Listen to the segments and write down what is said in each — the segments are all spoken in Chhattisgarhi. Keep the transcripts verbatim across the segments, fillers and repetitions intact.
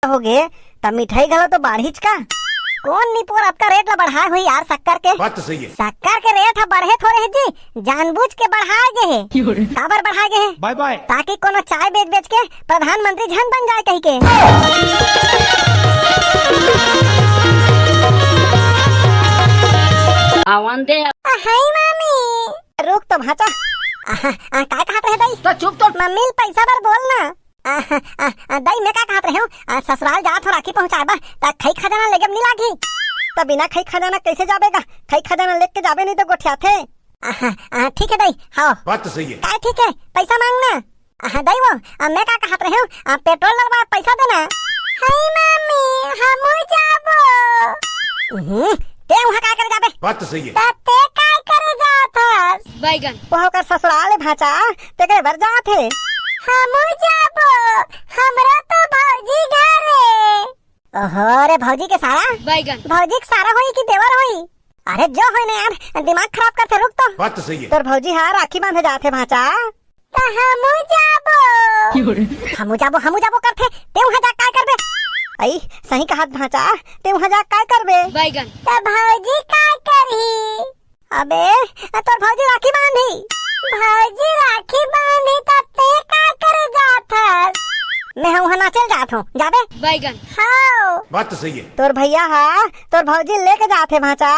होगे, त मिठाई घलो तो बाढ़ीच का। कोन निपोर अतका रेट ला बढ़ाए होही यार शक्कर के? बात तो सही है। शक्कर के रेट ह बढ़े थोरे हे जी, जानबूझ के बढ़ाए गे हे। काबर बढ़ाए गे हे? बाय बाय। ताकि कोनो चाय बेच बेच के प्रधानमंत्री झन बन जाए कहिके। आवन दे। आ, हाय मामी। रुक तो भांचा। आहा, आ, काय कहत रहे दाई? तो चुप तो। मम्मी ल पैसा बर बोल ना। आ, आ, आ, दाई, मैं का कहत रहे हूँ? आ, ससुराल जात हो राखी पहुँचाए बर, त खई खजाना लेगे बर नी लागही। त बिना खई खजाना कैसे जाबे गा? खई खजाना लेके जाबे नहीं तो गोठियाथे। आ, आ, ठीक है दाई, हाँ। बात तो सही है। काय ठीक है? पैसा मांगना। हाँ, दाई वो, आ, मैं का कहत रहे हूँ? आ, पेट्रोल डलवा पैसा देना। हाय मामी, हमू जाबो। हम्म, ते उहाँ काय करे जाबे? बात तो सही है। त ते काय करे जात हस? बैगन। वो ओकर ससुराल है भांचा, तेकरे बर जात हे। हमू जाबो, हमरा तो भौजी घर है। ओहो रे, भौजी के सारा? बैगन। भौजी के सारा होई कि देवर होई? अरे जो होई ना यार, दिमाग खराब करथे, रुक तो। बात तो सही है। तोर भौजी हा राखी बांधे जात हे भांचा। त हमू जाबो। हमू जाबो, हमू जाबो करथे, ते उहाँ जा काय करबे? अई, सही कहत भांचा, ते उहाँ जा काय करबे? बैगन। त भौजी काय करही? अबे, तोर भौजी राखी बांधी। भौजी राखी बांधी त ते काय करे जात हस? मैं उहाँ नाचे ल जात हूँ, जाबे? बैगन। हाँ। बात तो सही है। तोर भैया हा तोर भौजी लेके जात हे भांचा।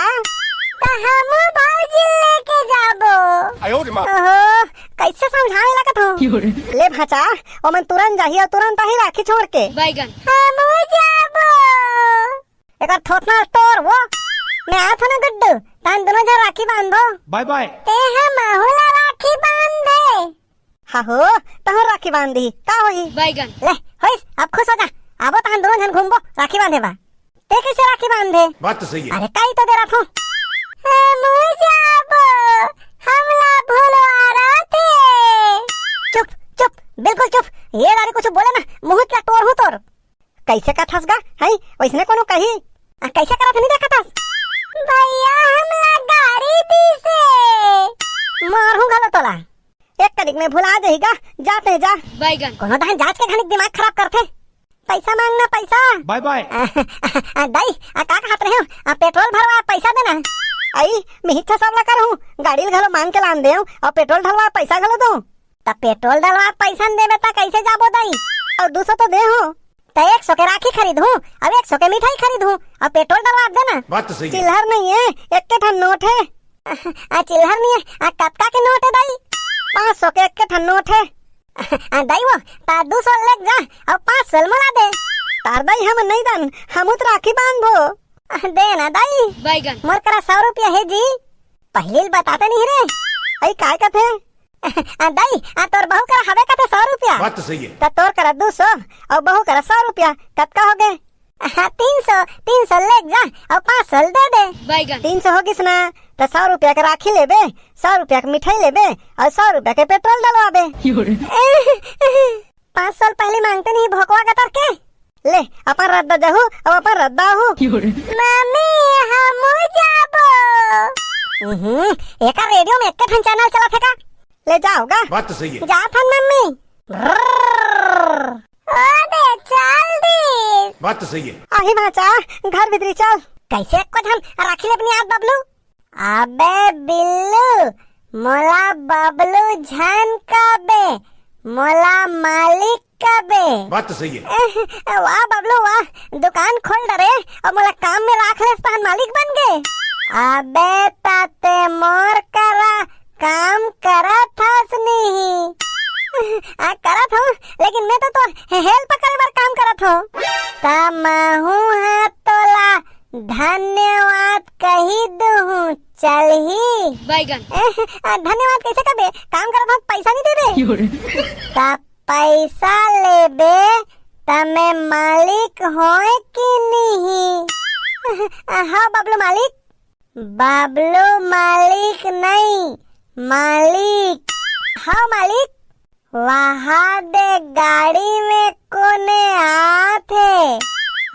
त हमू भौजी लेके जाबो। आयो रे माँ। ओहो, कैसे समझाए लगत हो? ले भांचा, ओमन तुरंत जाही अउ तुरंत आही राखी छोड़ के। बैगन। हमू जाबो। एकर थोथना तोर वो। मैं आत हो ना गुड्डू, तान दोनों झन राखी बांधो। बाय बाय। ते हा महू ला राखी बांध दे। हा हो, तहूँ राखी बांध दी, का होही? बैगन। ले, होइस, अब खुश हो जा। आबो तहन दोनों झन घूमबो राखी बांधे बा। ते कैसे राखी बांधे? बात तो सही है। अरे, काई तो दे रहा था। हमू जाबो, हमला भुलवा रहा थे। चुप, चुप, बिल्कुल चुप। ये दारी कुछ बोले ना, मुँह ला टोर हूँ तोर। कैसे कथस गा? हैं? वैसने कोनो कही? आ, कैसे करत नहीं देखत हस? भैया हमला गारी दिसे। मारहूँ घलो तोला। एक कनिक में भुला देही गा, जाते जा। बैगन। कोनो दहन जांच के घनिक दिमाग खराब करथे। पैसा मांगना पैसा। बाय बाय। आ, आ, आ, दाई, आ, का कहत रहे हो? आ, पेट्रोल भरवा पैसा देना। आई, मिहिच्छा सब ला करहूँ, गाड़ी ल घलो मांग के लान देव, अउ पेट्रोल ढलवा पैसा घलो दो। त पेट्रोल डलवा के पैसा न देबे त कैसे जाबो दाई? अउ दू सौ तो दे हो। त एक सौ के राखी खरीद हूँ, अब एक सौ के मिठाई खरीद हूँ, अब पेट्रोल डलवा के देना। बात तो सही है। चिल्हर नहीं है, एक के ठन नोट है। आ चिल्हर नहीं है, आ कतका के नोट है दाई? पाँच सौ के एक के ठन नोट है। आ दाई वो, ता दू सौ लेके जा, अउ पाँच सौ मोला दे। तार दाई हम नहीं दन, हम तो राखी बांधबो। दे ना दाई। बैगन। मोर करा सौ रुपया है जी। पहले ल बताते नहीं रे। अई काय कथे? आ, दाई, आ, तोर बहू करा हवे कथे सौ रुपया। बात तो सही है। त तोर करा दू सौ अउ बहू करा सौ रुपया, कतका हो गए? हाँ, तीन सौ, तीन सौ ले जा अउ पाँच सौ दे दे। बैगन। तीन सौ हो गिस ना, त सौ रुपया के राखी लेबे, सौ रुपया के मिठाई लेबे अउ सौ रुपया के पेट्रोल डलवाबे। पाँच सौ पहले मांगते नहीं भोकवा गतर के। ले, अपन रद्दा जाहू, अब अपन रद्दा आहू। मम्मी, हमू जाबो। हम्म, एकर रेडियो में एक ठन चैनल चलत हे का? ले जाओ गा। बात तो सही है। जात हन मम्मी। ओ दे, चल दिस। बात तो सही है। आही भांचा, घर भीतरी चल। कैसे एको झन राखी ले अपनी आत बबलू? अबे बिल्लू, मोला बबलू झन कबे, मोला मालिक कबे। बात तो सही है। वाह बबलू वाह, दुकान खोल डरे अउ मोला काम में राख लेस तहन मालिक बन गे। अबे ताते मोर करा काम करत हस नहीं? आ, करत हूँ, लेकिन मैं तो तोर हे-, हेल्प करे बर काम करत हूँ। त महू हा तोला धन्यवाद कही दूहूँ, चलही? बैगन। आ, धन्यवाद कैसे कबे? काम करत हूँ, पैसा नहीं देबे? त पैसा लेबे, त मैं मालिक होय कि नहीं? आ, हाँ, बबलू मालिक। बबलू मालिक नहीं, मालिक। हाँ मालिक। वहा दे गाड़ी में कोने आत हे?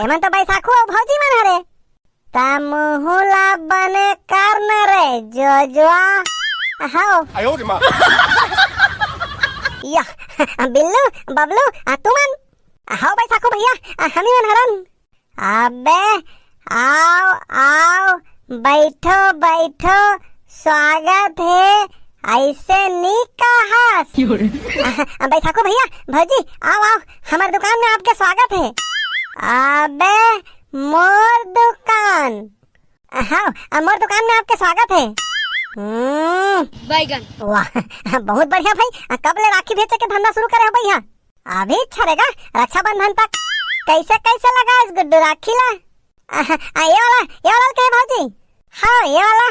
एमन तो बैसाखू अउ भौजी मन हरे। त मुहू ला बने कर न रे जोजवा। हव। आयो रे माँ। या, बिल्लू, बबलू, आ तुमन? हव बैसाखू भैया, हमी मन हरन। अबे, आओ, आओ, बैठो, बैठो, स्वागत हे। अइसे नी कहस। बैसाखू भैया, भौजी, आओ, आओ, हमर दुकान में आपके स्वागत हे। अबे, मोर दुकान। हाँ, मोर दुकान में आपके स्वागत हे। हम्म। बैगन। वाह, बहुत बढ़िया भाई। कब ले राखी बेचे के धंधा शुरू करे हो भैया? अभी अच्छा रहेगा, रक्षाबंधन तक। कैसे, कैसे लगाएस गुड्डू राखी ला? आ, आ, ये वाला, ये वाला कहे भौजी? हाँ, ये वाला।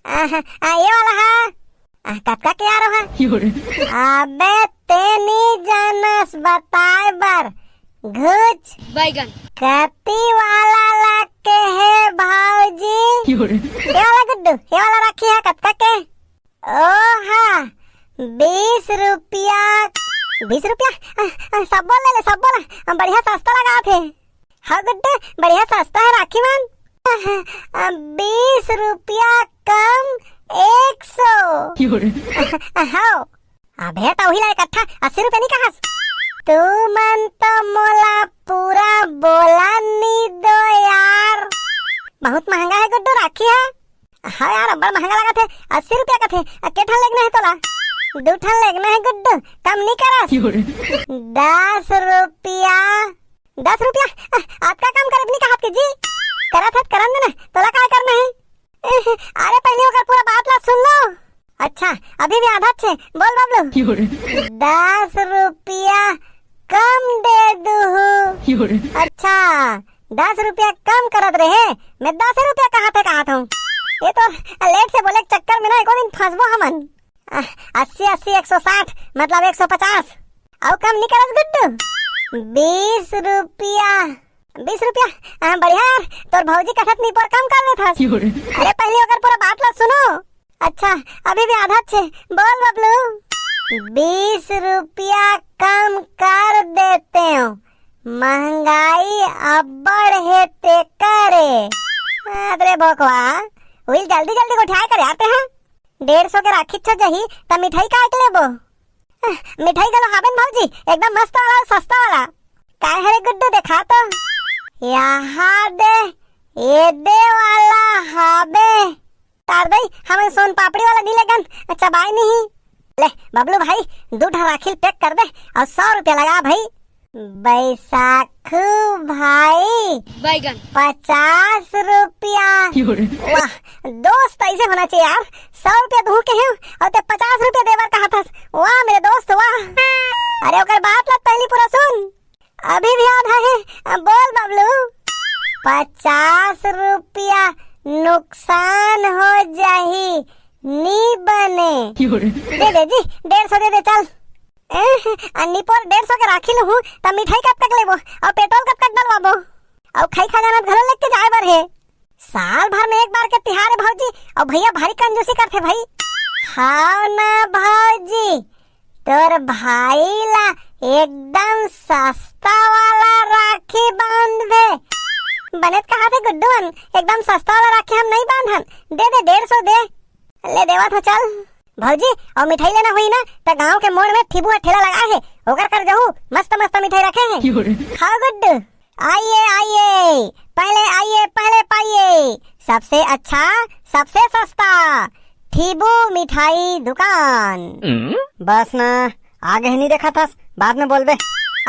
आ, आ, ये वाला, हाँ। आ, कतका के आ रहा? अबे, ते नी जानस बताए बर। घुच। बैगन। कति वाला ला कहे भौजी? ये वाला गुड्डू, ये वाला राखी है, कतका के? ओहा, बीस रुपया। बीस रुपया? आ, आ, सब बोल ले, सब बोल। आ, बढ़िया सस्ता लगा थे। हाँ गुड्डू, बढ़िया सस्ता है राखी मन। आ, बीस रुपया कम एक सौ। आ, हाँ। अबे, त उही ला इकट्ठा अस्सी रुपया नी कहस? तू मन तो मोला पूरा बोला नी दो यार। बहुत महंगा है गुड्डू राखी है। हाँ यार, अब्बड़ महंगा लागत हे, अस्सी रुपया कथे। आ, के ठन लेगना हे तोला? दू ठन लेगना हे गुड्डू, कम नी करस। दस रुपया। दस रुपया? आ, अतका कम करब नी कहत के जी। करत हत करन दे ना, तोला काय करना हे? अरे पहले ओकर पूरा बात ला सुन लो। अच्छा, अभी भी आधा छे, बोल बबलू। दस रुपया कम दे दूहू। अच्छा, दस रुपया कम करत रहे, मैं दस रुपया कहा थे, कहा था। ये तो लेट से बोले के चक्कर में ना एको दिन फंसबो हमन। आ, अस्सी, अस्सी, एक सौ साठ, मतलब एक सौ पचास। अउ कम नी करस गुड्डू? बीस रुपया। बीस रुपया? आ, बढ़िया यार, तोर भौजी कथत निपोर कम कर लेथस। अरे पहले ओकर पूरा बात ला सुनो। अच्छा, अभी भी आधा छे, बोल बबलू। बीस रुपया कम कर देते हो, महंगाई अब्बड़ हे ते करे। अरे भोकवा, उइल जल्दी जल्दी गोठियाए कर आते हैं। डेढ़ सौ के राखी छो जही, त मिठाई काय के लेबो? मिठाई घलो हाबेन भौजी, एकदम मस्त वाला अउ सस्ता वाला। काय हरे गुड्डू, देखा तो। यहाँ दे, ये दे वाला हाबे। तार दई, हमन सोन पापड़ी वाला नी लेगन, चबाय नहीं। ले, बबलू भाई, दू ठन राखी ल pack कर दे अउ सौ रुपया लगा भाई। बैसाखू भाई, बैगन। पचास रुपया। वाह, दोस्त ऐसे होना चाहिए यार। सौ रुपया दूहू के हूँ अउ ते पचास रुपया देबर कहा थस। वाह मेरे दोस्त, वाह। अरे ओकर बात ला पहली पूरा सुन। अभी भी आधा है, अब बोल बबलू। पचास रुपया नुकसान हो जाही, नी बने। दे दे जी, डेढ़ सौ दे दे, चल। एह, आ निपोर डेढ़ सौ के राखी लूहूं, त मिठाई कब तक लेबो? अउ पेट्रोल कब तक डलवाबो? अउ खई खजाना घलो लेके जाए बर हे। साल भर में एक बार के तिहार हे भौजी, अउ भैया भारी कंजूसी करथे भाई। हाव ना भौजी, तोर भाई ला एकदम सस्ता वाला राखी बांधबे। बने त कहा थे गुड्डू मन, एकदम सस्ता वाला राखी हम नहीं बांधन। दे दे डेढ़ सौ दे। ले देवत हो, चल। भौजी, अउ मिठाई लेना होही ना, त गांव के मोड़ में ठीबू ह ठेला लगाए हे, ओकर कर जहू, मस्त मस्त मिठाई रखे हे। खाओ गुड्डू। आइए, आइए, पहले आइए, पहले पाइए, सबसे अच्छा, सबसे सस्ता, ठीबू मिठाई दुकान। बस ना, आगे ही नहीं देखा था, बाद में बोलबे।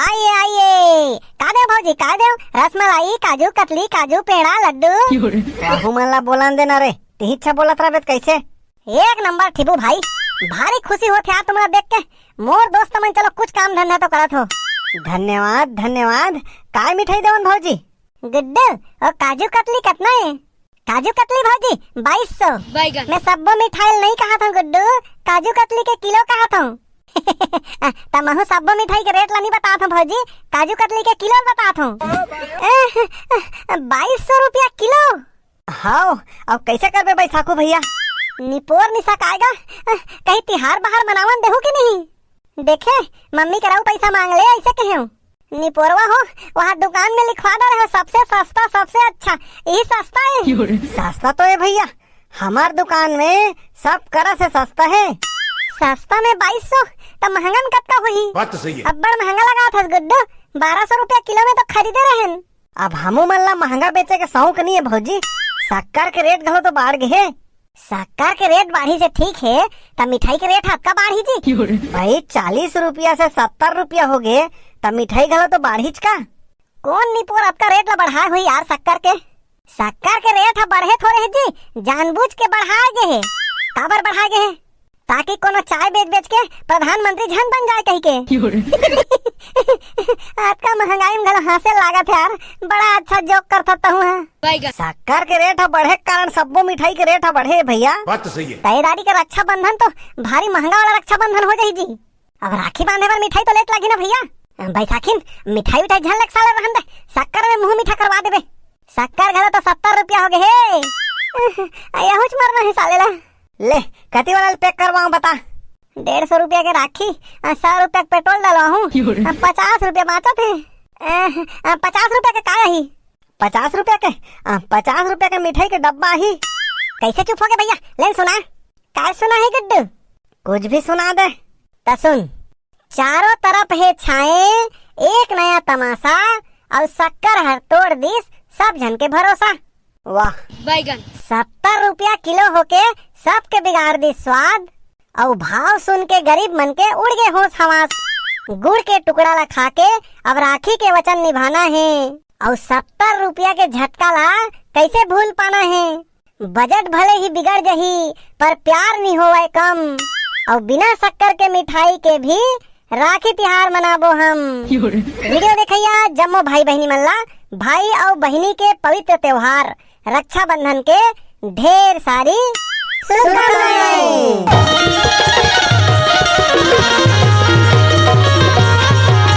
आइए, आइए, का देव भौजी, का देव? रसमलाई, काजू कतली, काजू पेड़ा, लड्डू। वहू मन ला बोलन देना रे, तिही अच्छा बोलत रहबे त कैसे? एक नंबर ठीबू भाई, भारी खुशी होत हे यार तुमला देख के। मोर दोस्त मन चलो कुछ काम धंधा तो करत हो। धन्यवाद, धन्यवाद। काय मिठाई देवन भौजी? गुड्डू, ओ काजू कतली कतना हे? काजू कतली भौजी, बाईस सौ। बैगन। मैं सब्बो मिठाई नहीं कहा था गुड्डू, काजू कतली के किलो कहा था। त महू सब्बो मिठाई के रेट ला नहीं बता था भौजी, काजू कतली के किलो बता था। बाईस सौ रुपया किलो। हाव, अब कैसे करबे बैसाखू भैया? निपोर निसा कायगा, कहीं तिहार बाहर मनावन देहू कि नहीं? देखे, मम्मी करा पैसा मांग ले, ऐसे कहे। निपोरवा हो, वहाँ दुकान में लिखवा डारे हो, सबसे सस्ता, सबसे अच्छा, यही सस्ता है। सस्ता तो है भैया, हमार दुकान में सब करा से सस्ता है। सस्ता में बाईस सौ, त महंगा में कतका होही? बात तो सही है। अब्बड़ महंगा लगा था गुड्डू, बारह सौ रुपया किलो में तो खरीदे रहेन। अब हमू मन ला महंगा बेचे के शौक नहीं है भौजी, शक्कर के रेट घलो तो बाढ़ गे हे। शक्कर के रेट बाढ़ी से ठीक है, त मिठाई के रेट हतका बाढ़ी जी? भाई, चालीस रुपया से सत्तर रुपया हो गे, त मिठाई घलो तो बाढ़ीच का? कौन निपोर अतका रेट ला बढ़ाए हुई यार शक्कर के? शक्कर के रेट ह बढ़े थोड़े है जी, जानबूझ के बढ़ाए गे हे। काबर बढ़ाए गे हे? ताकि कोनो चाय बेच बेच के प्रधानमंत्री झन बन जाए कही के। अतका महंगाई में घलो हंसे लागत है यार, बड़ा अच्छा जोक करथस तहूं ह। शक्कर के रेट ह बढ़े के कारण सब्बो मिठाई के रेट ह बढ़े हे भैया। बात तो सही है। तैयारी के रक्षाबंधन तो भारी महंगा वाला रक्षाबंधन हो जाही जी। अब राखी बांधे बर मिठाई तो लेत लागी ना भैया। बैसाखिन मिठाई उठाई झन लेके साले रहन दे, शक्कर में मुंह मीठा करवा देबे। शक्कर घलो तो सत्तर रुपया हो गे हे। यहुच मरना है साले ला। ले, कति वाला पैक करवाऊं बता? डेढ़ सौ रुपया के राखी, आ, सौ रुपया के पेट्रोल डलवाहूं, आ, पचास रुपया बांचत हे। आ, आ, पचास रुपया के का आही? पचास रुपया के? आ, पचास रुपया के मिठाई के डब्बा आही। कैसे चुप हो गे भैया? लेन सुना। काय सुना है गुड्डू? कुछ भी सुना दे। त सुन, चारों तरफ हे छाए एक नया तमाशा, अउ शक्कर हर तोड़ दिस सब झन के भरोसा। वाह। बैगन। सत्तर रुपया किलो होके सबके बिगाड़ दिस स्वाद, अउ भाव सुन के गरीब मन के उड़ गे होश हवास। गुड़ के टुकड़ा ला खा के अब राखी के वचन निभाना हे, अउ सत्तर रुपया के झटका ला कैसे भूल पाना हे। बजट भले ही बिगड़ जही, पर प्यार नी होवय कम। अउ बिना शक्कर के मिठाई के भी राखी तिहार मनाबो हम। वीडियो देखइया जम्मो भाई बहिनी मन ला भाई अउ बहिनी के पवित्र त्योहार रक्षाबंधन के ढेर सारी शुभकामनाएं।